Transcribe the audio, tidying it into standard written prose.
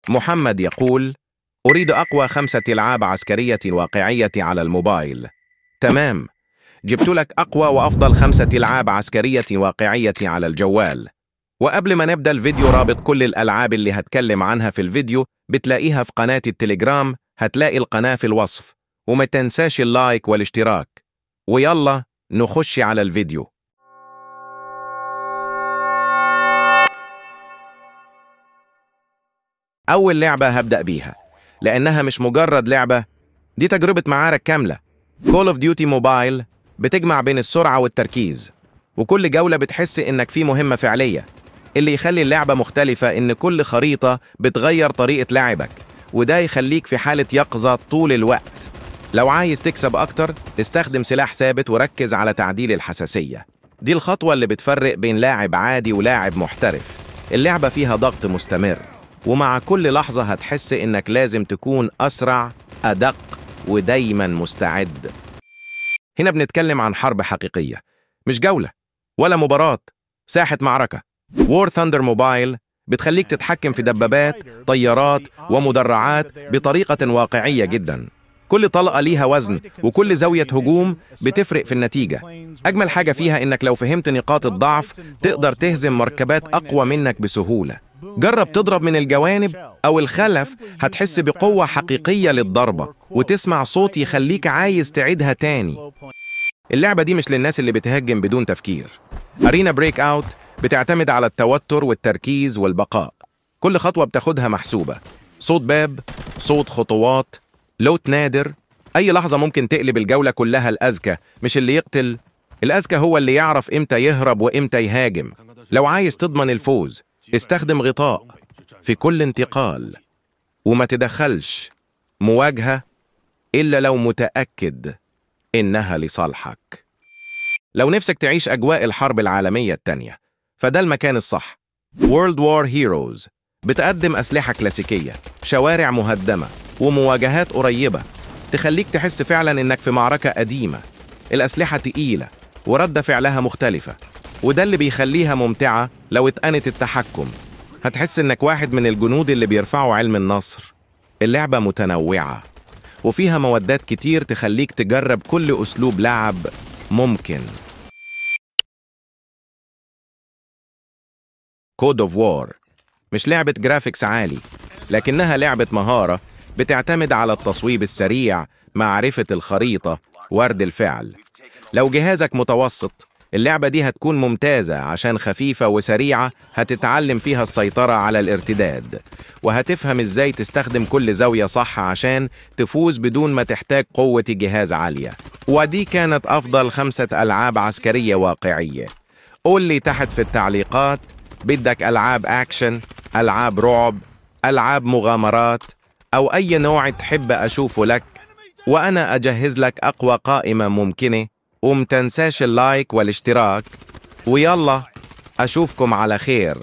محمد يقول: أريد أقوى 5 ألعاب عسكرية واقعية على الموبايل. تمام، جبت لك أقوى وأفضل 5 ألعاب عسكرية واقعية على الجوال. وقبل ما نبدأ الفيديو، رابط كل الألعاب اللي هتكلم عنها في الفيديو بتلاقيها في قناة التليجرام، هتلاقي القناة في الوصف. وما تنساش ال like والاشتراك. ويلا نخش على الفيديو. أول لعبة هبدأ بيها، لأنها مش مجرد لعبة، دي تجربة معارك كاملة. Call of Duty Mobile بتجمع بين السرعة والتركيز، وكل جولة بتحس إنك في مهمة فعلية. اللي يخلي اللعبة مختلفة إن كل خريطة بتغير طريقة لعبك، وده يخليك في حالة يقظة طول الوقت. لو عايز تكسب أكتر، استخدم سلاح ثابت وركز على تعديل الحساسية. دي الخطوة اللي بتفرق بين لاعب عادي ولاعب محترف. اللعبة فيها ضغط مستمر، ومع كل لحظة هتحس إنك لازم تكون أسرع، أدق، ودايماً مستعد. هنا بنتكلم عن حرب حقيقية، مش جولة ولا مباراة، ساحة معركة. War Thunder Mobile بتخليك تتحكم في دبابات، طيارات، ومدرعات بطريقة واقعية جداً. كل طلقة ليها وزن، وكل زاوية هجوم بتفرق في النتيجة. أجمل حاجة فيها إنك لو فهمت نقاط الضعف تقدر تهزم مركبات أقوى منك بسهولة. جرب تضرب من الجوانب أو الخلف، هتحس بقوة حقيقية للضربة، وتسمع صوت يخليك عايز تعيدها تاني. اللعبة دي مش للناس اللي بتهاجم بدون تفكير. Arena Breakout بتعتمد على التوتر والتركيز والبقاء. كل خطوة بتاخدها محسوبة، صوت باب، صوت خطوات، loot نادر. أي لحظة ممكن تقلب الجولة كلها. الأذكى مش اللي يقتل، الأذكى هو اللي يعرف إمتى يهرب وإمتى يهاجم. لو عايز تضمن الفوز، استخدم غطاء في كل انتقال، وما تدخلش مواجهة إلا لو متأكد إنها لصالحك. لو نفسك تعيش أجواء الحرب العالمية الثانية، فده المكان الصح. World War Heroes بتقدم أسلحة كلاسيكية، شوارع مهدمة، ومواجهات قريبة تخليك تحس فعلا إنك في معركة قديمة. الأسلحة تقيلة ورد فعلها مختلفة، وده اللي بيخليها ممتعة. لو اتقنت التحكم هتحس إنك واحد من الجنود اللي بيرفعوا علم النصر. اللعبة متنوعة وفيها مودات كتير تخليك تجرب كل أسلوب لعب ممكن. God of War مش لعبة graphics عالي، لكنها لعبة مهارة بتعتمد على التصويب السريع، معرفة الخريطة، ورد الفعل. لو جهازك متوسط، اللعبة دي هتكون ممتازة عشان خفيفة وسريعة. هتتعلم فيها السيطرة على الارتداد، وهتفهم ازاي تستخدم كل زاوية صح عشان تفوز بدون ما تحتاج قوة جهاز عالية. ودي كانت أفضل 5 ألعاب عسكرية واقعية. قول لي تحت في التعليقات، بدك ألعاب أكشن، ألعاب رعب، ألعاب مغامرات، أو أي نوع تحب أشوفه لك، وأنا أجهز لك أقوى قائمة ممكنة. ومتنساش ال like والاشتراك، ويلا أشوفكم على خير.